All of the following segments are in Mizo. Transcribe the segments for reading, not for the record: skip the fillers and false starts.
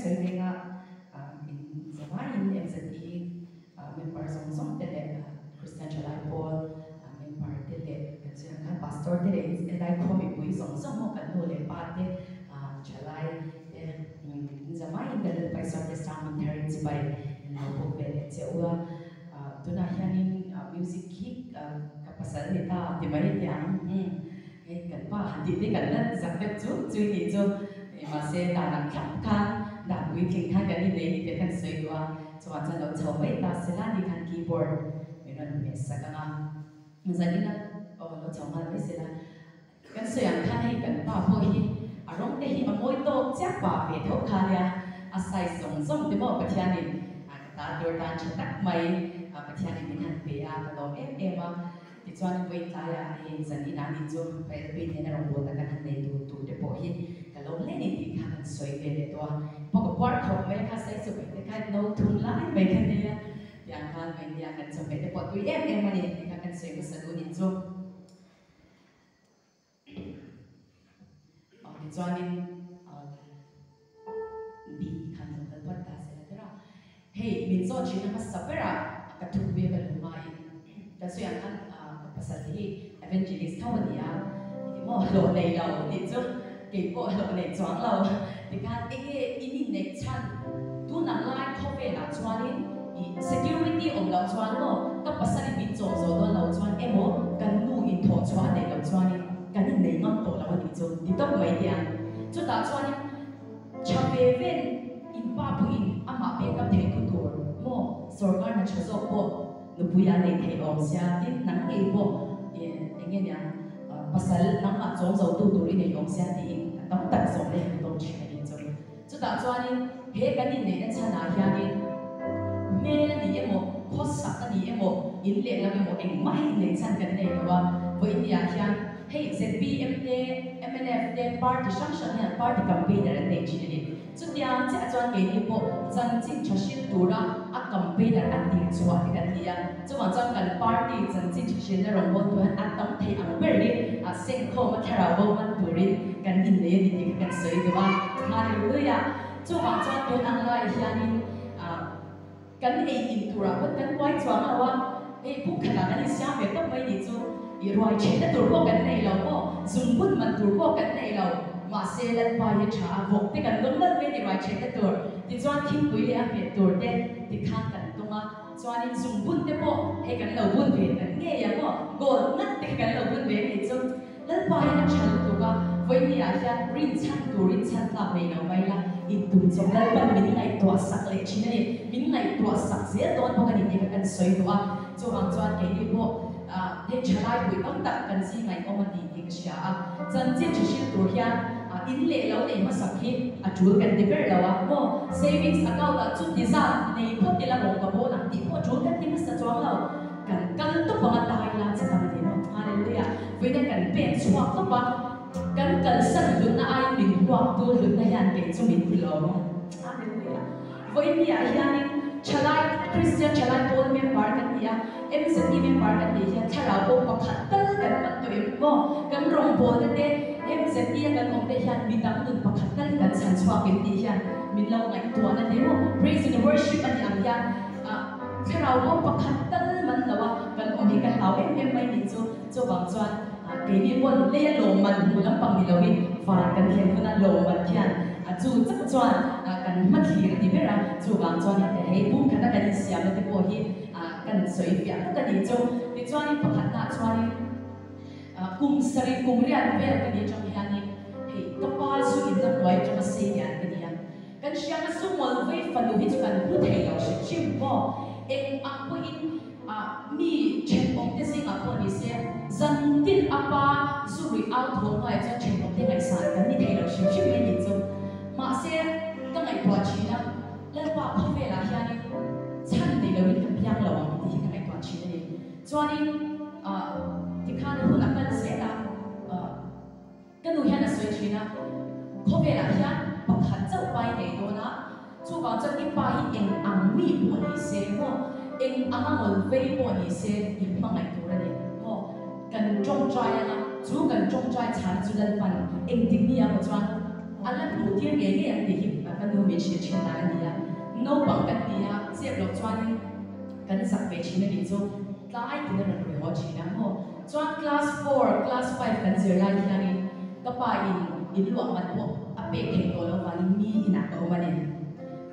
sawi veng a, in zavaiin MZE member zawng zawng te leh Kristian Thalai Pawl member te leh kan sawi ang khan Pastor te leh helai khaw mipui zawng zawng maw kan nu leh pa te thalai te in zavaiin kan Lalpa Isua Krista min tharin chibai in lo bawk ve leh che u a. Tunah hianin music hi ka pasal ni ta ti mai teh ang. Hei kan pa han tih te kan la zak deuh chu chui nih chu mahse dan ang thlap khan dan puitling khan kan innei ni teh kan sawi duh a, chungah chuan lo chho mai ta sela ni khan keyboard min rawn hmeh sak ang a, zanin a aw lo chho nghal mai sela kan sawi ang khan hei kan pa pawh hi a rawng te hi a mawi tawk chiah pa ve tho kha nia a size zawng zawng te maw Pathianin ka ta tur tan tha tak mai Pathianin min han pe a ka lawm em em a. Tichuan vawi tlaiah hei zan inah ni chu Pailpui nena rawngbawlna kan han nei tur tur te pawh hi ka lo hle ni tih kha kan sawi ve leh tawh a. Pawh ka puar khawp mai a kha sai chu hmeh te kha no thum lai mai kha nia tiang khan mai nia kan chawhmeh te pawh tui em em a ni tih kha kan sawi hmasa duh ni chu. Aw tichuanin bi khan lo kal phawt ta sela ber a, hei min zawt thin a hmasa berah ka thupui a ka lu hmain ka sawi ang khan ka pasal te hi evangelist tho a ni a, engemaw hlawh nei lo tih chu keipawh hlawh nei chuang lo tikhan enge in inneih chhan tunang lai khawvelah chuanin ih security awm loh chuan maw ka pasal in min chawm zawh dawn loh chuan emaw kan nu in thawh chhuah a neih loh chuanin kan innei ngam tawh lo a nih chu ti tawp mai teh ang. Chutah chuanin tha ve ven in pa pawhin amah backup thei tu tur maw sorkar hna tha zawk pawh nupui a nei thei awm sia tin nang ngei pawh eng nge niang pasal nangmah chawm zo tu tur i nei awm sia tiin a tam tak zawm leh han dawng thin a nih chu. Chutah chuanin he kan inneihna chhanah hianin hmel a ni emaw, khawsak a ni emaw, in lehlam emaw engmah hi inneih chhan kan nei lo a. Vawinia hian hei zpm te, mnf te, party hrang hrang hian party campaigner an nei thin a ni. Chutiang chiah chuan keini pawh chanchin tha hril tura a campaigner a tir chhuah te kan ni a. Chuvang chuan kan party chanchin tha hrilna rawngbawltu hian a tam thei ang ber hi sengkhawm a thlarau bo man turin kan innei a ni tih kha kan sawi duh a. Hallelujah! Chuvang chuan tun ang laiah hianin kan ei in turah pawn kan buai chuang lo a, hei buk khatah kan insiam ve tawp mai nih chu i ruai chhehna tur pawh kan nei lo maw, zungbun man tur pawh kan nei lo, mahse Lalpa hi a tha a, vawk te kan dawng nalh mai a ni ruai chhehna tur, tichuan thingpui leh a hmeh tur te tikhan kan dawng a. Chuanin zungbun te pawh hei kan lo bun ve tak ngei ang aw, gold ngat te kha kan lo bun ve anih chu. Lalpa hian a tha lutuk a, vawinia hian rinchhan tur rinchhan tlak nei lo mai la, intum chawp Lalpan min ngaihtuah sak leh thin a ni, min ngaihtuah sak zel dawn bawk a ni tih kha kan sawi duh a. Chuvang chuan keini pawh hei thalai pui tam tak kan zingaihawm a ni tih ka hria a, chanchin tha hrilh tur hian in leh lo nei hmasak hi a tul kan ti ber lo a maw, savings account ah chu ti zat nei phawt ila rawng ka bawn ang tih pawh a tul kan ti hmasa chuang lo, kan kal tawp ang a dai la chi tam a ni maw, hallelujah, vawiina kan pek chhuak tawp a, kan kalsan hlutna aiin min huak tu hlutna hian kei chu min ti lawm a, hallelujah, vawiin ah hianin thalai Christian thalai pawl member kan ni a, MZE member kan nih hian thlarau pawh pakhat tal kan man tawh em maw, kan rawngbawlna te MZE a kan awm te hian midang nun pakhat tal hi kan chhan chhuak em tih hian min lo ngaihtuahna te maw, praise and worship a nih ang hian ah thlarau pawh pakhat tal man lo a kan awm hi ka hlau em em mai nih chu, chuvang chuan ah keini pawn leia lawmman hmuh lampang ni loin van kan thlen huna lawmman khian ah chu chauh chuan ah kan hmathlir a ni ber a, chuvang chuan hei bungkhata kan insiamna te pawh hi Ah, kan sawi fiah tak a nih chu. Tichuanin pakhatnaah chuanin kum sarih kum riat vel ka nih atang hianin hei ka pa zu in la hnuai atanga sei lian ka ni a. Kan hrianga zu mual vei fanu hi chu kan hmu thei lo hrim hrim maw. Eng ang pawhin mi thenawm te zingah pawh ni se zan tin a pa zu ruih au thaw hnuaiah chuan thenawm te ngaihsan kan ni thei lo hrim hrim mai nih chu. Mahse ka ngaihtuah thin a. Lalpa khawvelah hianin chhan nei loin ka piang lo ang tih hi ka ngaihtuah thin a ni. Chuanin tikhan hun a kal zel a, ka nu hian a sawi thin a, khawvelah hian pakhat chauh pai nei dawn a, chuvang chuan i pa hi eng ang mi pawh ni se maw, eng anga ngawl vei pawh ni se i hmangaih tur a ni maw, kan tawngtai anga chu kan tawngtai chhana chu Lalpan engtik ni ang chuan. A la hmuh tir ngei ngei ang tih hi ka nu min hrilh thin dan a ni a. Naupang kan ti a, zep loh chuanin kan zak ve thin a nih chu tlai tin a rawn rui haw thin a maw. Chuan class four, class five kan zir lai hianin ka pa in in luah man pawh a pek theih tawh loh vangin mi inah ka awm a ni.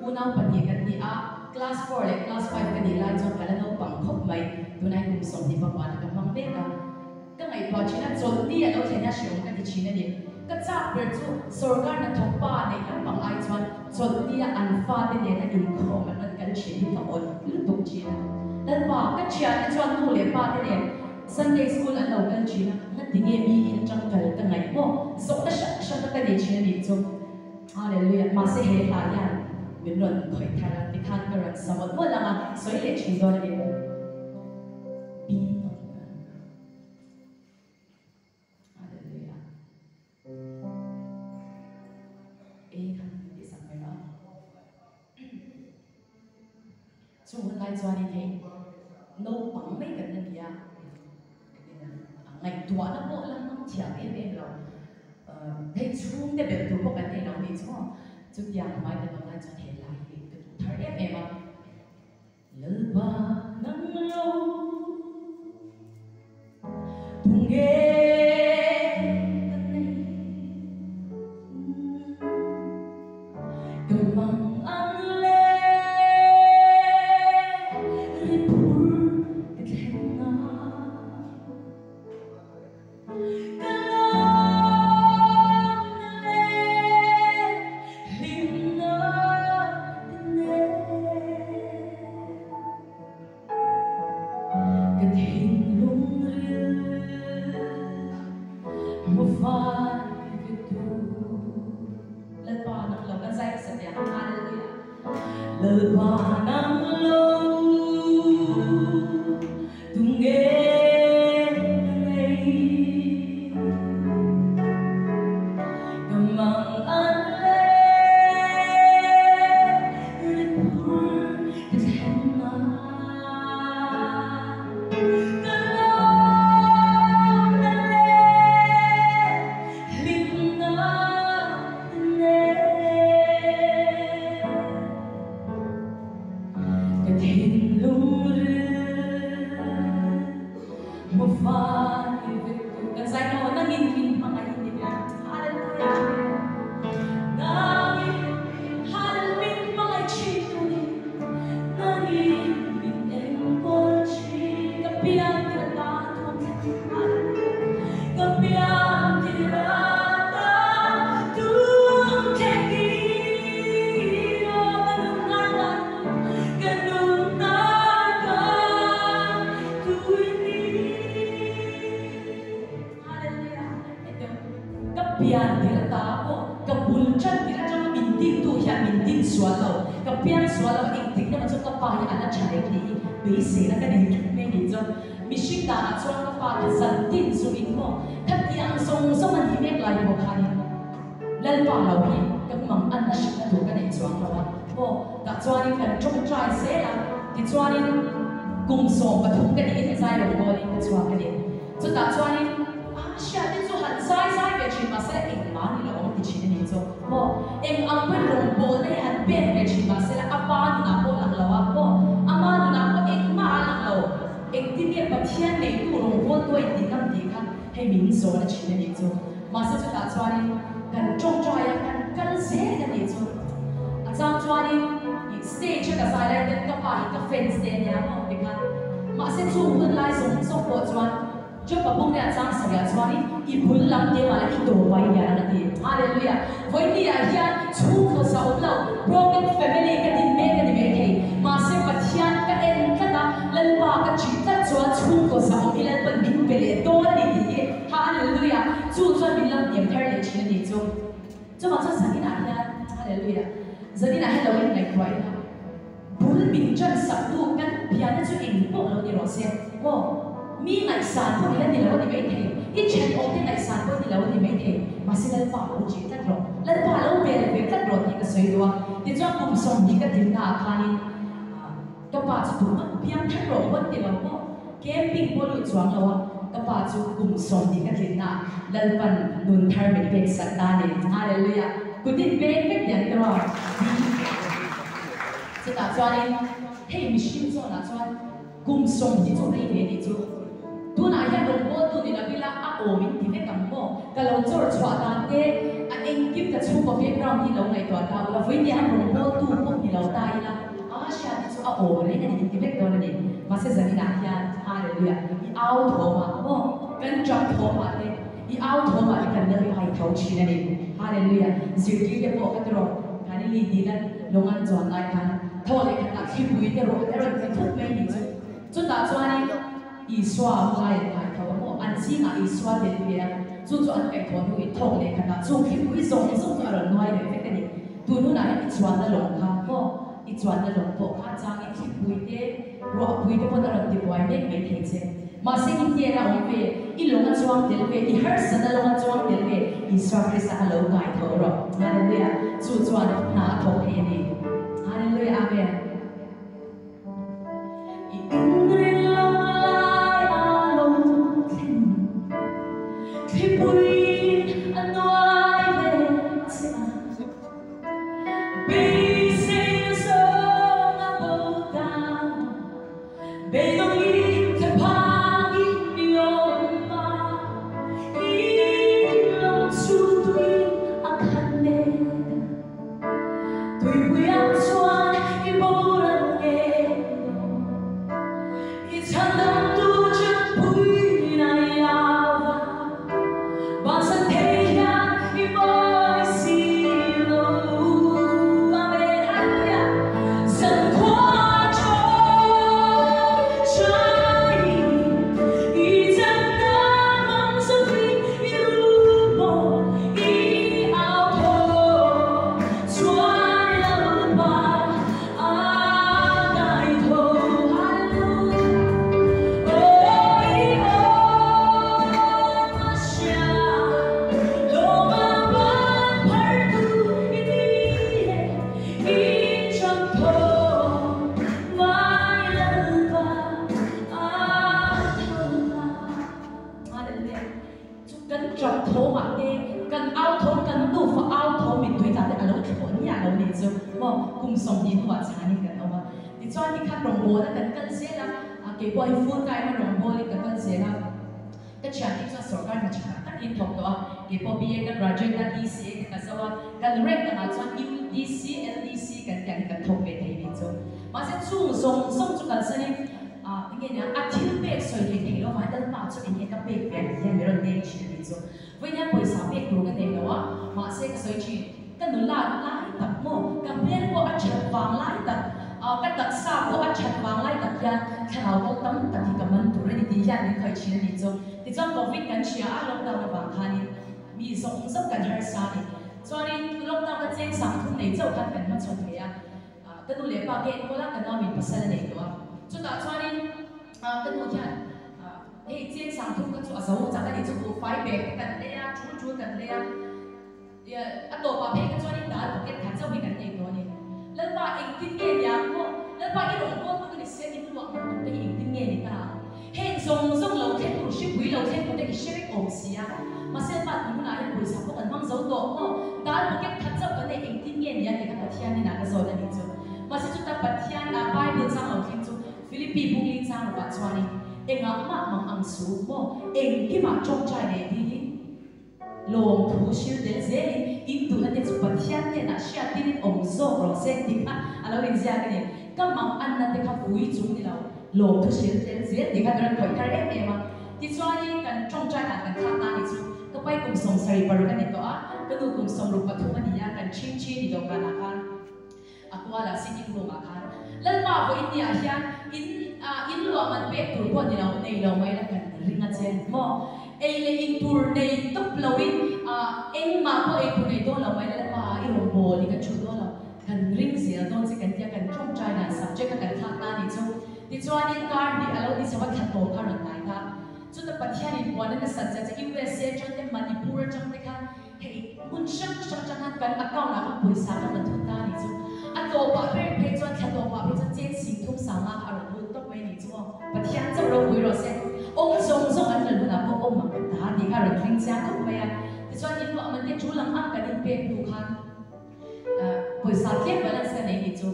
Unau pahnih kan ni a, class four leh class five ka nih lai chuan ka la naupang khawp mai, tunah hi kum 20 pakuana ka hmang mek a. Ka ngaihtuah thin a, chawlhni a lo thlen a hreawm ka ti thin a ni. Ka chak ber chu sorkar hnathawk pa neih lampang ai chuan chawlhnia an fate nena inkhawm an rawn kal thin hi ka awt lutuk thin a. Lalpa, ka thiante chuan nu leh pa te nen Sunday school an lo kal thin a, ngati nge mi in atang kal ka ngaih maw? Zawhna hrang hrang ka nei thin a nih chu. Hallelujah! Mahse he hla hian min rawn khawih thar a, tikhan ka rawn sa mawlh mawlh ang a, sawi leh thin dawn a ni. Hallelujah. E khan min tih sak mai rawh a. Chung hun lai chuanin hei naupang mai kan la ni a, ngaihtuahna pawh la hmang thiam em em lo. Hei chhungte belh tur pawh kan nei lo nih chu maw. Chutiang hmai kan awm lai chuan he lai hi ka duh thar em em a. Lalpa nang lo tunge ka nei ka mang ang le ri phur ka thleng a ka lawm na le hlim na te nen ka thinlung ril hmu fai ve tu. Lalpa nang lo kan zai hmasa teh ang, Hallelujah. Lalpa nang lo tunge ka nei ka mang an le ri phur ka thlen na ka lawm na le hlim na Ka thinlung ril hmu fai vek tu kan zai maw nangin min hmangaih ni ve Hallelujah Nangin Hallelujah min hmangaih thin tu ni nangin min enkawl thin ka pian tir ata thawm thleng Hallelujah ka pian tir ata tum thleng i aw ka nun ngar ngar ka nun ngar ngar tui ni Hallelujah ka pian tir ata pawh ka bul tan tir atanga min dingtu hian min din sual lo ka pian sual lo engtik emaw chu ka pa hi a la tha reng tih hi beiseina ka nei tlat mai nih chu Mihring danah chuan ka pa kha zan tin zu in maw? Khatiang zawng zawng a nih mek lai pawh khanin Lalpa lo hi ka mang an a hrilhna tur ka neih chuang lo a maw? Tah chuanin kan tawngtai zel a, tichuanin kum 13 ka niin zai lo bawlin ka chhuak a ni. Chutah chuanin a hriate chu han zai zai ve thin mahse engmah ni lo awm ti thin a nih chu maw? Eng ang pawhin rawngbawlna hi han pek ve thin mahse a pa nunah pawh lang lo a maw? Ama nunah pawh engmah a lang lo. Engtin nge Pathian neitu rawngbawltu a intih ngam tih kha hei min zawn a thin a nih chu. Mahse chutah chuanin kan tawngtai a, kan kal zel a nih chu. A chang chuanin ih stage a ka zai lai ten ka pa hi ka fans te ania maw tikhan. Mahse chung hun lai zawng zawng pawh chuan Job a bung leh a chang sarih ah chuanin i bul lam te mah la i tawp a i lian ang a ti. Hallelujah! Vawiini ah hian chhungkaw sa awm lo, broken family ka din mek a ni mai thei. Mahse Pathian ka en tlat a, Lalpa ka ṭih tlat chuan chhungkaw sa awm hi Lalpan min pe leh dawn a ni tih hi. Hallelujah! Chu chuan min lo hniam thar leh ṭhin a nih chu. Chuvang chuan zaninah hian, Hallelujah! Zaninah hian lo inngaihtuah ila. Bul min ṭan sak tu kan pianna chu eng pawh lo ni rawh se. Aw, mi ngaihsan pawh ni la ni lo a ni maithei, i ṭhenawmte ngaihsan pawh ni lo a ni maithei, mahse Lalpa lo ṭih tlat rawh, Lalpa lo bel ve tlat rawh tih ka sawi duh a. Tichuan kum 20 ka dinnaah khanin ka pa chu tumah piang thar rawh pawn ti lo maw, camping pawh lut chuang lo a. Ka pa chu kum 20 ka tlinna Lalpan nun thar min pek sak ta a ni. Hallelujah! Kut in beng vek diam te maw? Chutah chuanin hei mihring zawnah chuan kum 20 chu rei ve nih chu. Tunah hian rawngbawltu ni lo ila a awm in ti vek ang maw? Ka lo chawr chhuah dan te a engkim ka chhungkaw background hi lo ngaihtuah ta ula vawiin hian rawngbawltu pawh ni lo ta ila a hriat hi chu a awm reng a ni in ti vek dawn a ni. Mahse zaninah hian Hallelujah i au thawmah maw kan tap thawmah te i au thawmah te kan lal pai tho thin a ni. Hallelujah zirtir te pawh kha tiraw Galili dila lawng an chuan lai khan thaw leh khatah thlipui te rawh a rawn ti thut mai nih chu. Chutah chuanin Isua a hmai an kaitho a maw? An zingah Isua tel ve a, chu chu an kaihthawh hnuin thawk leh khatah chung thlipui zawng zawng chu a rawn nuai leh vek a ni. Tun hunah hian i chuanna lawng kha maw? I chuanna lawng pawh kha changin thlipui te, ruahpui te pawn a rawn tibuai mek mai thei che. Mahse i hnena awm ve, i lawng a chuang tel ve, i harsatna lawng a chuang tel ve, Isua Krista kha lo kaitho rawh. Hallelujah! Chu chuan hna a thawk thei a ni. Hallelujah! Amen. I inrin lo lai a lo thleng, Thlipuiin a nuai ve che a, Beisei zawng a bo ta maw, Beidawngin thlaphangin i awm a, I lawm chu tuiin a khat mek a. Tuipuiah chuan i boral ngei lo, i chhandamtu ṭanpuiin a iau a, bansan thei hian i mawi si lo. Amen Hallelujah Zankhua ṭawngṭai i chakna hmang zawkin i rum maw I au thaw chuan Lalpa a kai tho Hallelujah Aw i awm a hria Lawma ban phar tu i ni e I chang thaw mai Lalpa a tho ta Hallelujah Chu kan ṭap thawmah te, kan au thawm, kan nufa au thawm mittui tla te a lo thlawh nia lo nih chu maw kum 20 hnuah chhanin kan awm a. Tichuan tikhan rawngbawlna kan kal zel a, kei pawh hi full time a rawngbawlin ka kal zel a. Ka thiante chuan sorkar hna tha tak takin thawk tawh a, kei pawh BA ka graduate a, DCA te ka zo a, kan rank angah chuan UDC, LDC kan tih ang hi kan thawk ve thei nih chu. Mahse chung zawng zawng chu kalsanin Ah, enge nia, a thil pek sawi thei thei lo vang Lalpa chu enge ka pek ve a ti hian min rawn deng thin a tih chu. Vawiin pawisa pek tur ka nei lo a, mahse ka sawi thin, ka nula lai tak maw, ka hmel pawh a that vang lai tak, ah ka taksa pawh a that vang lai tak hian thlarau bo tam tak hi ka man tur a ni tih hian min khawih thin a tih chu. Tichuan Covid kan hria a, lockdown avang khanin mi zawng zawng kan harsa a ni. Chuanin lockdown ka cheng sang thum nei chauh khan kan hmachhawn ve a. Ka nu leh pa ka enkawl a, ka nau min pasal a nei tawh a. Chutah chuanin ka nu hian hei chiang sang thum kha chu a zo chak a ni chu buhfai bag te kan lei a, tul tul kan lei a. A tawpah phei kha chuanin dal bucket khat chauh hi kan nei tawh a ni. Lalpa engtin nge niang maw? Lalpa i rawn kawl bawk a ni sia, in luah hman tur te hi engtin nge ni ta ang? Heng zawng zawng lo thleng tur, hripui lo thleng tur te i hre vek awm si a. Mahse pa tun hunah hian pawisa pawh kan hmang zo tawh maw? Dal bucket khat chauh kan nei engtin nge nia ti kha Pathian inah ka zawt a nih chu. Mahse chuta Pathian ah Bible chang lo thleng chu Philippi bungli chang rukah chuanin engah mah mang ang su maw? Engkimah tawngtai leh dilin Lawmthu hril tel zelin in duhna te chu Pathian hnenah hriattirin awm zawk rawh se tih kha a lo inziak a ni. Ka mang anna te kha vui chung ni lo, lawmthu hril tel zel tih kha ka rawn khawih thar em em a. Tichuanin kan tawngtai dan kan thlak ta ni chu ka pai kum 76 a ni tawh a, ka nu kum 63 a ni a, kan chhingchhi ni dawhkanah khan A kualah sitting room ah khan Lalpa vawiin ni ah hian in in luah man pek tur pawh ni lo nei lo mai la kan ring a che maw? Ei leh in tur nei tawp lo in engmah pawh ei tur nei dawn lo mai la Lalpa ah i rawn bawl i kan chhut dawn lo kan ring zel dawn che kan tia kan tawngtai dan subject a kan thlak ta ni chu tichuanin kar hnih a lo ni chho a thla tawp kha rawn hnai ta chuta Pathian in puan a nasat zia che USA atang te Manipur atang te khan Hei hmun hrang hrang atang khan kan account ah khan pawisa kan rawn thun ta a nih chu. A tawpah ber phei chuan thla tawpah phei chuan cheng sing thum sanga kha a rawn lut tawp mai a nih chu aw. Pathian chauh ropui rawh se. Awm zawng zawng an lal hunah pawh awm ang kan ta tih kha a rawn thleng chiang khawp mai a. Tichuan in luah man te tul ang ang kan inpek hnu khan pawisa tlem balance ka nei nih chu.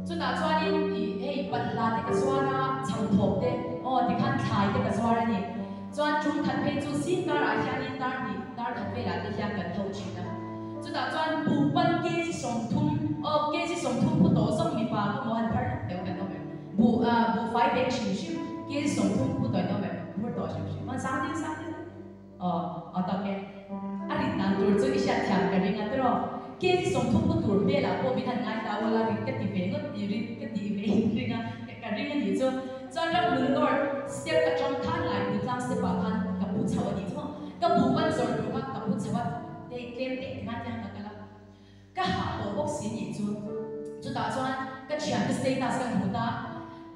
Chutah chuanin ih hei panhla te ka zuar a, chhangthawp te aw tikhan thlai te ka zuar a ni. Chuan tum khat phei chu zing karah hianin dar hnih dar khat velah te hian kan tho thin a. Chutah chuan buhpan kg 30 aw kg 30 phu tawh zawng mipa ka maw han phar hlawk deuh kan awm em? Buh ah buhfai bek hrim hrim kg 30 phu tawh in awm em? Phur tawh hrim hrim a sang ding sang ding aw aw tak e. A rit dan tur chu i hriat thiam ka ring a tiraw? Kg 30 phu tur hmelah pawh min han ngai ta ula rit ka ti ve ngawt i rit ka tih ve in ring a ka ring a nih chu. Chuan ramhmun north step atang khan Laipui tlang step ah khan ka pu chho a nih chu maw? Ka buhpan zawrh tur kha ka pu chho a. Hei tlem teh ti khan tiang ka kal a, ka hah tawh bawk si nih chu. Chutah chuan ka thiante status ka hmu ta,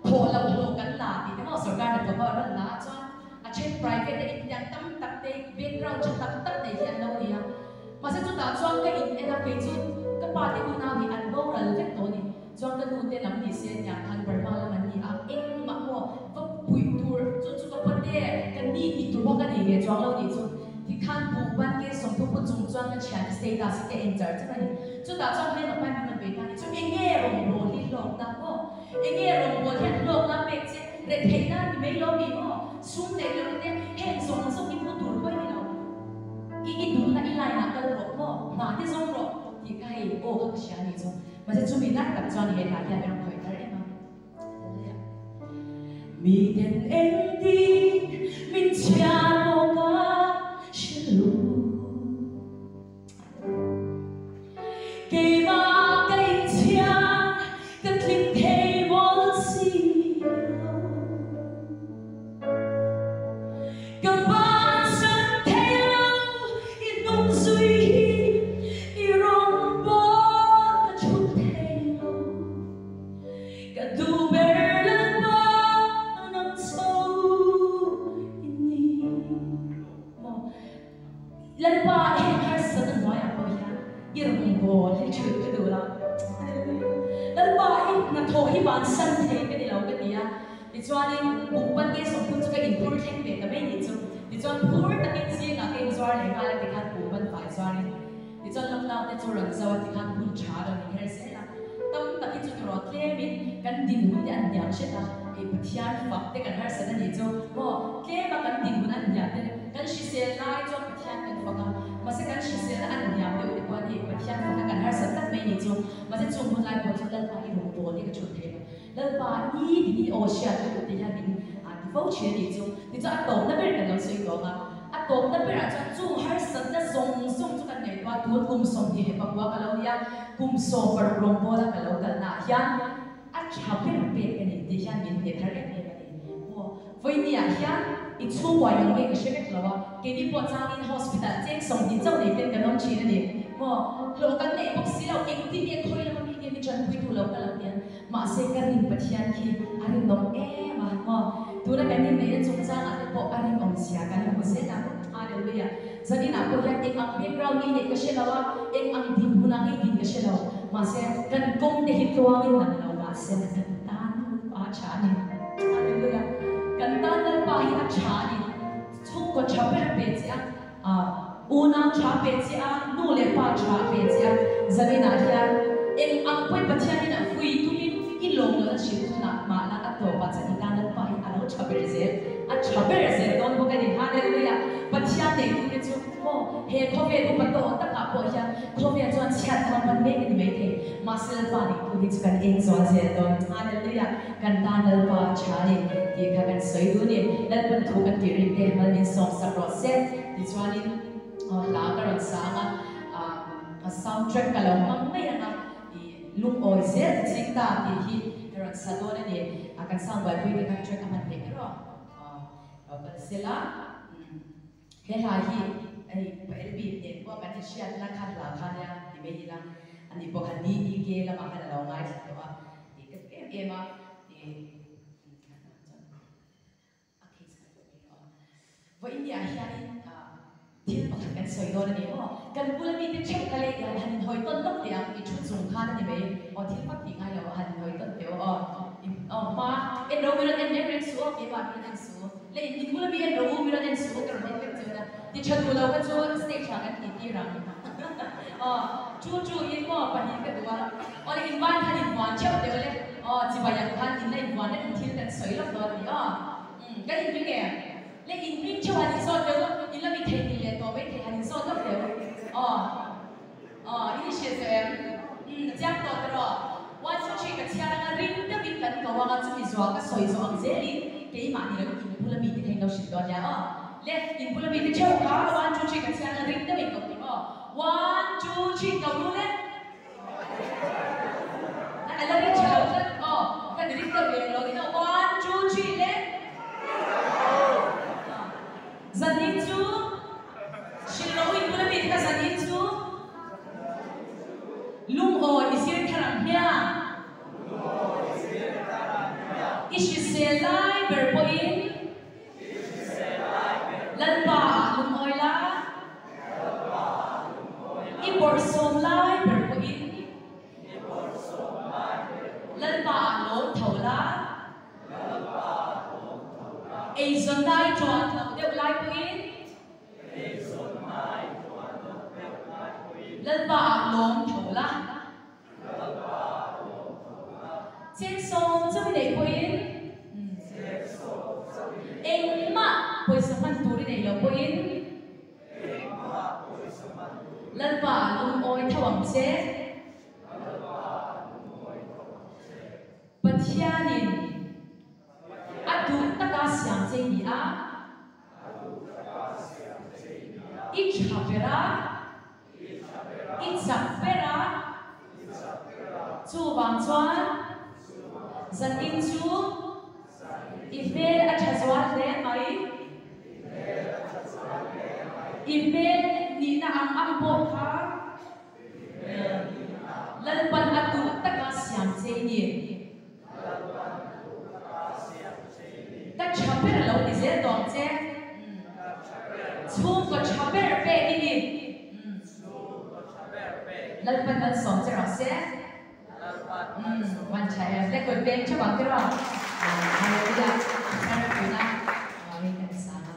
thawh loh hlawh kan la tih te maw sorkar hnathawk ho an rawn la a, chuan a then private a intiang tam tak te background tha tak tak nei hi an lo ni a. Mahse chutah chuan ka in en a, kei chu ka pa te unau hi an boral vek tawh a ni. Chuan ka nu te lam ni se tiang khan Burma lam an ni a, engmah maw va puih tur chu chu ka pate ka ni tih tur pawh ka nei ve chuang lo nih chu tikhan buh ban ke 30 pu chung chuan ka thiante status hi ka en char char a ni. Chutah chuan hmel pain min rawn bei ta ni chu enge rawngbâwl hi hlawkna maw enge rawngbâwl hian hlawkna pek che retheihna ni mai lo mi maw sum neih loh te heng zawng zawng hi pu tur pawh i ni lo i i duhna i line ah kal rawh maw hna te zawng rawh tih kha hei aw kha ka hria a nih chu. Mahse chumi lai tak chuan he hla hian ram khawih thar em a. Hallelujah. Miten engtin min chhiar maw ka hre lo. Keimah ka inchhiar ka tling thei mawlh si lo. Ka bansan thei lo i hnung zui hi i rawn bawr ka chhut thei lo. Ka duh ber lalpa nang chho i ni maw? Lalpa heng harsatna hnuaiah pawh hian i rawn bawl hi chhut ka duh lo. Lalpa i hnathawh hi bansan thei ka ni lo ka ti a. Tichuanin bukpan ke 30 chu ka inphur thleng ve ta mai nih chu. Tichuan phur takin zingah ka inzuar leh nghal a tikhan bukpan fai zuarin. Tichuan lockdown te chu rawn zo a tikhan hun tha rawn inher zel a. Tam takin chu tiraw tlemin kan dinhmun te an hniam hret a, hei Pathian fak te kan harsat a nih chu maw tlema kan dinhmun an hniam te kan hrisel lai chuan Pathian kan fak a, mahse kan hriselna an hniam deuh te pawh hei Pathian faka kan harsat tlat mai nih chu. Mahse chung hun lai pawh chu Lalpa i rawn bawl hi ka chhun thei lo. Lalpa ni ti ni aw hriat ka duh te hian min a ti fo thin a nih chu. Tichuan a tawpna ber kan lo sawi tawng a, a tawpna berah chuan chung harsatna zawng zawng chu kan ngaihtuah a, tun kum 24 ka lo ni a, kum 16 rawngbawla ka lo kalna ah hian a tha ber pek ka ni tih hian min hneh thar em em a ni. Aw, vawinia hian i chhungkuai ang nge ka hre vek lo a, keini pawh changin hospital cheng 20 chauh nei ten kan awm thin a ni. Maw, hlawh kan neih bawk si lo, engtin nge khawi lama mi nge mi tanpuitu lo kal ang tiang. Mahse ka rin Pathian khi a rinawm em a maw? Tuna kan inneihna chungchangah te pawh a rinawm zia kan hmu zel a. Hallelujah! Zaninah pawh hian eng ang background ngei neih ka hre lo a, eng ang dinhmunah ngei din ka hre lo. Mahse kan kawng te hi tluangin lang lo mahse kan tan Lalpa a tha a ni. Hallelujah! Kan tan Lalpa hi a tha a ni. Chhungkaw tha ber pe che a, unau tha pe che a, nu leh pa tha pe che a, zaninah hian eng ang pawhin Pathianin a vui tumin i lawm lohna hrilh tunah mahna a tawpah chuan i tan Lalpa hi a lo tha ber zel, a tha ber zel dawn bawk a ni. Hallelujah! Pathian neitute chu maw he khawvel upa tawh takah pawh hian khawvel chuan chhiat kha pan mek a ni maithei, mahse Lalpa neitu hi chu kan eng zual zel dawn. Hallelujah! Kan tan Lalpa a tha a ni tih kha kan sawi duh a ni. Lalpan thu kan tih rin te mal min sawm sak rawh se. Tichuanin hla ka rawn sang a, a sound track ka lo hmang mai ang a, i lungawi zel ka ching ta tih hi ka rawn sa dawn a ni. Kan sound buaipui te khan track a hman theih kher aw. Kal sela. He hla hi hei pa LB nen pawh kan inhriatna kha hla kha nia ti mai ila, ani pawh kha DDK lamah khan a lo ngaithla tawh a tih ka duh em em a ti a case kan duh mai lo a. Vawiin ah hianin thil pakhat kan sawi dawn a ni maw? Kan bula mite theuh ka lei hian han inhawi tawn lawk teh ang, i thu chung khan a ni mai aw thil pak tih ngai lo a han inhawi tawn teh aw aw hma en ro mi rawn en reng reng suh aw keimah mi rawn en suh. Le in in bula mi en rawh u, mi rawn en suh u ka rawn en vek chu na. Ti tha duh lo kha chu stage ah kan tih tir ang. Aw, chu chu in maw pahnih ka duh a. Aw le in ban khan in vuan theuh teh awle. Aw, chibai ang khan in la in vuan reng thil kan sawi lawk dawn a ni aw. Umm, kan in ring em? Le in ring theuh han in zawt deuh a, in la mi theihnghilh leh tawh mai thei han in zawt lawk deuh. Aw. Aw, i hrilh tawh em? Umm, a chiang tawh tawh. One, two, three ka chhiar anga ring deuhin kan ko anga chumi zual ka sawi zawh ang zelin keimah ni loin in bula mite kha in lo hrilh dawn nia aw. Le, in bula mite theuh kha one, two, three ka chhiar anga ring deuhin ko tur aw. One, two, three ko ru le. A la ring tha lo tlat aw. Ka ti ring deuh leh lo ni aw. One, two, three le. Zanin chu hrilh rawh u in bula mite kha zanin chu lungawi i zir thar ang hmiang. I hrisel lai ber pawhin Lalpa ah lungawi la, i bawrhsawm lai ber pawhin Lalpa ah lawm tho la. Eizawnai tuan loh deuh lai pawhin Lalpa ah lawm tho la. Cheng sawm chauh i neih pawhin engmah pawisa hman tur i neih loh pawhin Lalpa ah lungawi tho ang che. Pathianin a duh taka siam che i ni a, i tha ber a, i chak ber a, chuvang chuan zanin chu i hmel a tha zual hle mai, i hmel nihna ang ang pawh kha. Lalpan a duh taka siam che i ni. Ka tha ber lo ti zel tawh ang che. Chhungkaw tha ber pek i ni. Lalpan malsawm che rawh se. Umm, tha em. Lekawt peng theuh ang tiraw? Hallelujah. Thar puina ring kan sang a.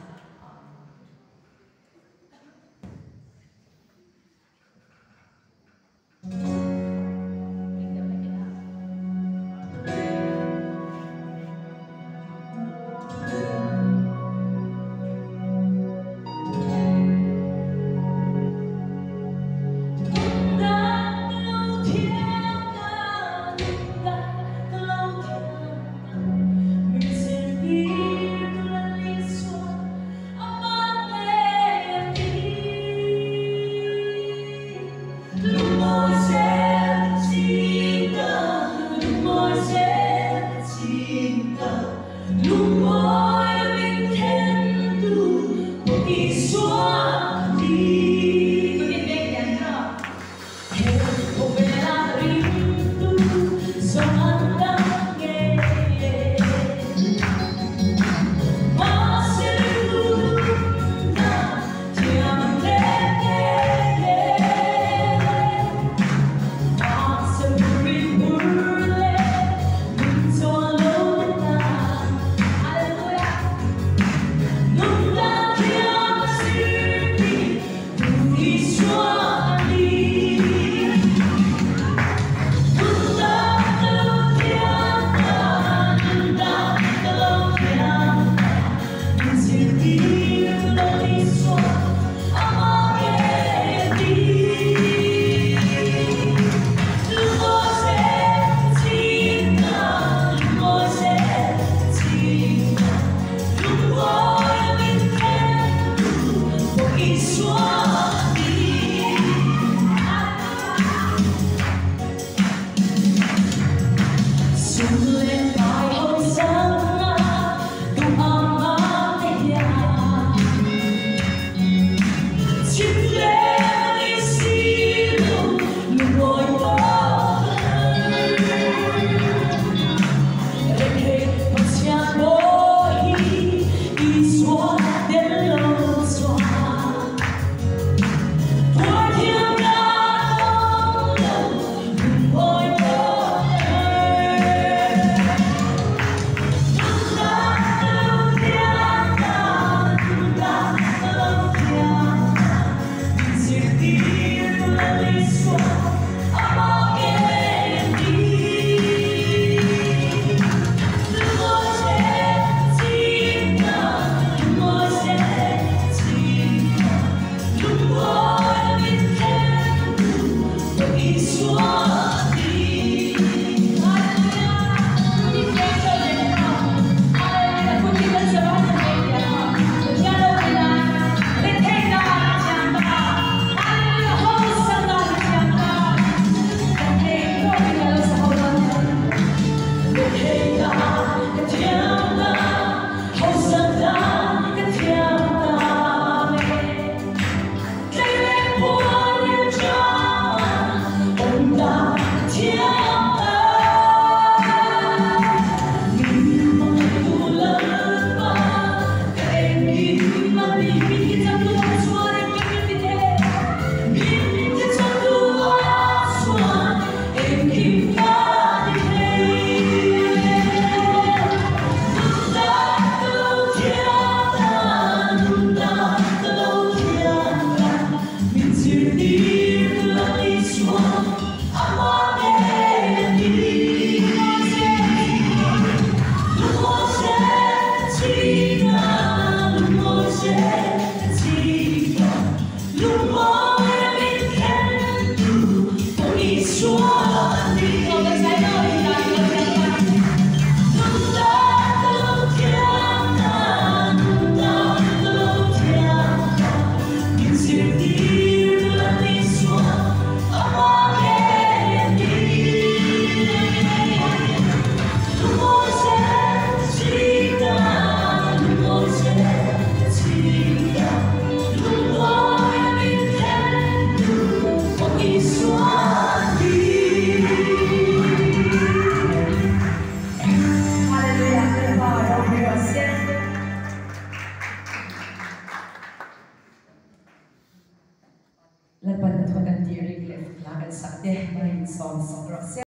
Lalpan hnathawh kan tih rik leh hla kan sak te, Marin sawm sak rawh se.